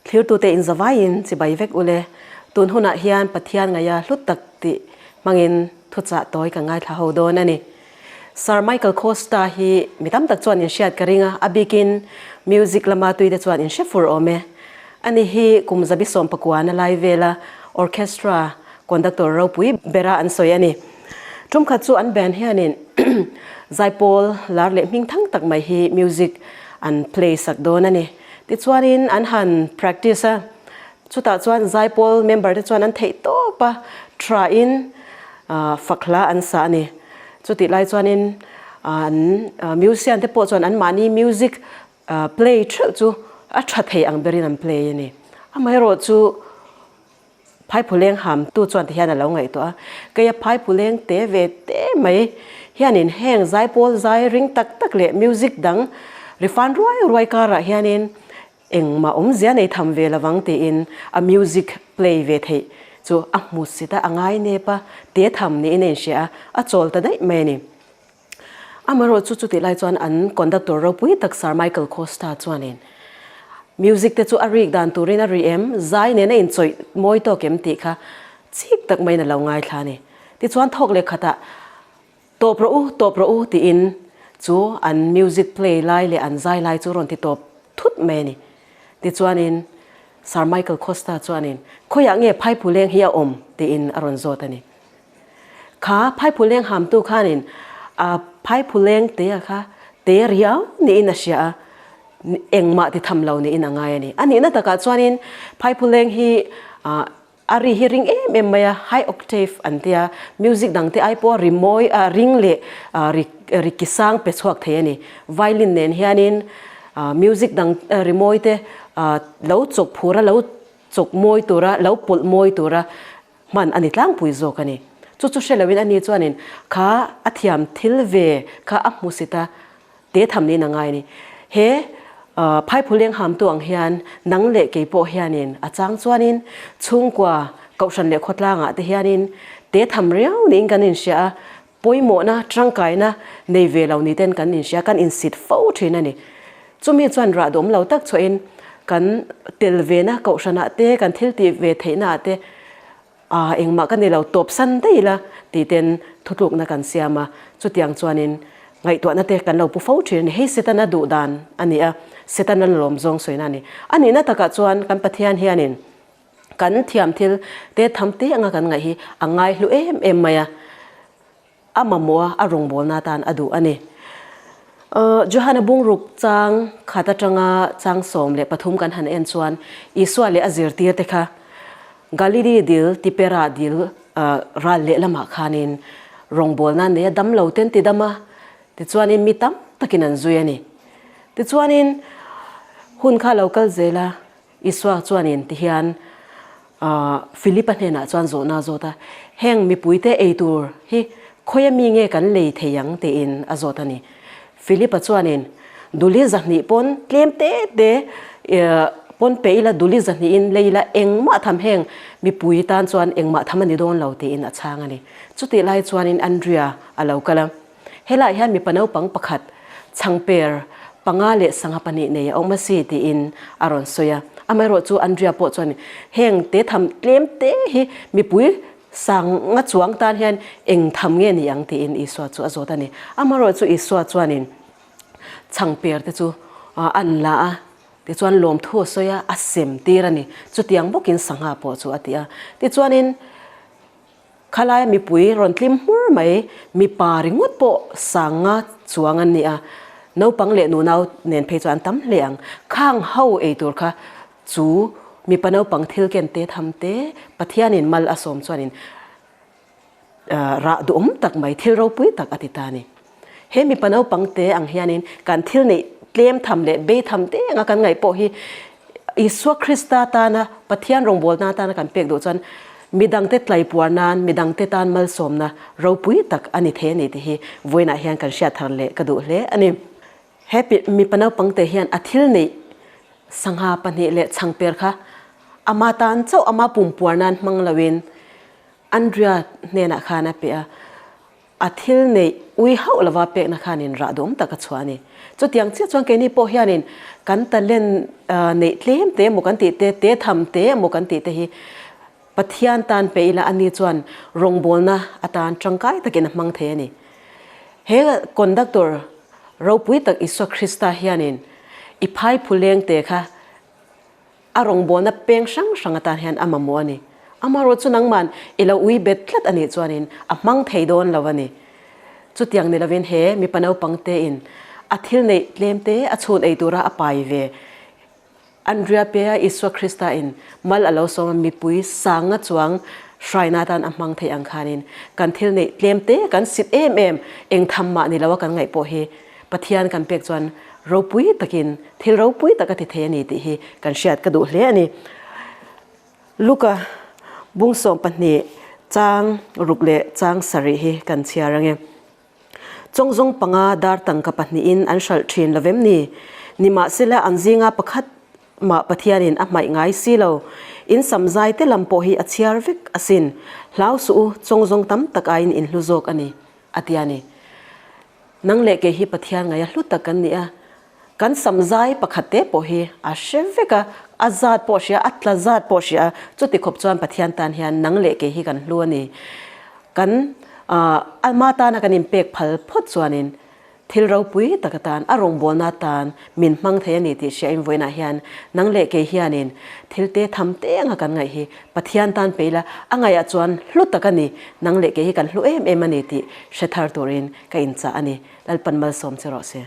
Thlirtute in zavaiin chibai vek ule. Tun hunah hian Pathian ngaia hlut tak tih hmangin thuchah tawi ka ngaithla ho dawn a ni. Sir Michael Costa hi mi tam tak chuan in hriat ka ring a, a bikin music lama tuite chuan in hre fur awm e. Ani hi kum zabi sawmpakuana lai vela orchestra conductor ropui bera an sawi a ni. Tum khat chu an band hianin zaipawl lar leh hming thang tak mai hi music an play sak dawn a ni. Tichuanin an han practice a, chutah chuan zaipawl member te chuan an theih tawp a, tha in fak hla an sa a ni. Chutih lai chuanin an musician te pawh chuan anmahni music play theuh chu a tha thei ang berin an play a ni. Amaherawh chu Phaiphuleng ham tu chuan tihian a lo ngaihtuah a, keia Phaiphuleng te ve te mai hianin heng zaipawl zai ring tak tak leh music dang ri fan ruai ruai karah hianin engmah awmzia nei tham ve lovang tiin a music play ve theih chu a hmu sit a, a ngai nep a, te tham niin a inhria a, a chawl ta daih mai a ni. Amaherawh chu chutih lai chuan an conductor ropui tak Sir Michael Costa chuanin music te chu a rik dan turin a ri em, zai nen a inchawih mawi tawk em tih kha chik tak maiin a lo ngaithla a ni. Tichuan thawk leh khatah tawp rawh u, tawp rawh u tiin chu an music play lai leh an zai lai chu rawn ti tawp thut mai a ni. Tichuanin Sir Michael Costa chuanin khawiah nge Phaiphuleng hi a awm tiin a rawn zawt a ni. Kha Phaiphuleng hamtu khanin a Phaiphuleng te kha te riau niin a hria a, engmah ti tham lo niin a ngai a ni. A nihna takah chuanin Phaiphuleng hi a ri hi ring em em mai a, high octave an tia, music dang te ai pawh ri mawi ring leh ri ki sang pe chhuak thei a ni. Violin nen hianin music dang ri mawi te lo chawk phur a, lo chawk mawi tura, lo pawlh mawi tura Hman a ni tlangpui zawk a ni. Chu chu hre loin ani chuanin kha a thiam thil ve kha a hmusit a, te tham niin a ngai a ni. He Phaiphuleng hamtu ang hian nang leh kei pawh hianin a chang chuanin chhungkua, kohhran leh khawtlangah te hianin te tham riau niin kan inhria a, pawimawhna, tangkaina nei ve lo ni ten kan inhria, kan insit fo thin a ni. Chumi chuan rah duhawm lo tak chhuahin kan tel vena kohhranah te, kan thil tih ve theihnaah te ah engmah ka ni lo tawp san daih ila tih ten thutlukna kan siam a. Chutiang chuanin ngaihtuahna te kan lo pu fo thin a ni. Hei Setana duh dan a ni a, Setana lawm zawng sawina a ni. A nihna takah chuan kan Pathian hianin Kan thiam thil te tham te anga kan ngaih hi a ngai hlu em em mai a, a mamawh a, a rawngbawlna atan a duh a ni. Johana bungruk chang khat atanga chang 13 kan han en chuan Isua leh a zirtir te kha Galili dil Tipera dil ral lehlamah khanin rawngbawlna nei a dam lo ten ti dam a, tichuanin mi tam takin an zui a ni. Tichuanin hun kha lo kal zel a, Isua chuanin tihian Philipa hnenah chuan zawhna a zawt a, Heng mipuite ei tur hi khawia mi nge kan lei thei ang? tiin a zawt a ni. Philipa chuanin, Duli zahnih pawn tlem te te pawn pe ila, duli zahnihin lei ila engmah tham heng mipui tan chuan engmah tham a ni dawn lo tiin a chhang a ni. Chutih lai chuanin Andria a lo kal a. Helaiah hian mipa naupang pakhat chhangper panga leh sangha pahnih nei a awm a si tiin a rawn sawi a. Amaherawh chu Andrea pawh chuan heng te tham tlem te hi mipui sanga chuang tan hian eng tham nge ni ang tiin Isua chu a zawt a ni. Amaherawh chu Isua chuanin chhangper te chu an la a, tichuan lawmthu a sawi a, a sem tir a ni. Chutiang bawkin sangha pawh chu a ti a. Tichuanin. Khalaia mipui rawn tlim hmur mai, mipa ringawt pawh sanga chuang an ni a, naupang leh nunau nen phei chuan an tam hle ang. Khang ho ei tur kha chu mipa naupang thil ken te tham te, Pathianin mal a sawm chuanin rah duhawm tak mai, thil ropui tak a ti ta a ni. He mipa naupang te ang hianin kan thil neih tlem tham leh bei tham te anga kan ngaih pawh hi Isua Krista tana Pathian rawngbawlna atana kan pek duh chuan midangte tlaipuar nan, midangte tan malsawmna ropui tak a ni thei a ni tih hi vawiinah hian kan hriat thar leh ka duh hle a ni. He mipa naupang te hian a thil neih sangha pahnih leh chhangper kha ama tan chauh ama pumpuar nan hmang loin Andrea hnenah khan a pe a. A thil neih ui hauh lova pekna khanin rah duhawm tak a chhuah a ni. Chutiang chiah chuan keini pawh hianin kan talent neih tlem te emaw kan tih te, te tham te emaw kan tih te hi Pathian tan pe ila ani chuan rawngbawlna atan tangkai takin a hmang thei a ni. He conductor ropui tak Isua Krista hianin i phai phuleng te kha A rawngbawlna peng hrang hrang atan hian a mamawh a ni. Amaherawh chu nangman i lo ui bet tlat a nih chuanin a hmang thei dawn lo a ni. Chutiang ni lovin he mipa naupang tein a thil neih tlem te a chhun ei tura a pai ve. Andria Pea Isua Krista in mal a lo sawm a mipui sanga chuang hraina atan a hmang thei ang khanin kan thil neih tlem te kan sit em em eng tham mah ni lo a kan ngaih pawh hi Pathian kan pek chuan ropui takin thil ropui tak a ti thei a ni tih hi kan hriat ka duh hle a ni. Luka bungsawm pahnih chang ruk leh chang sarih hi kan chhiar ange. Chawngzawng panga dar tangka pahnihin an hralh thin lo vem ni? Nimahsela an zinga pakhat mah Pathianin a hmaih ngai si lo. In samzai te lam pawh hi a chhiar vek asin. Hlau suh u, chawngzawng tam tak aiin in hlu zawk a ni, a ti a ni. Nang leh kei hi Pathian ngaia hlu tak kan ni a, kan sam zai pakhat te pawh hi a hre vek a, a zat pawh hria, a tla zat pawh hria, chuti khawp chuan Pathian tan hian nang leh kei hi kan hlu a ni. Kan ama tana kan inpek phal phawt chuanin thil ropui tak atan, a rawngbawlna atan min hmang thei a ni tih hria invawiinah hian nang leh kei hianin thil te tham te anga kan ngaih hi Pathian tan pe ila a ngaihah chuan hlu tak a ni, nang leh kei hi kan hlu em em a ni tih hre thar turin ka inchah a ni. Lalpan malsawm che rawh se.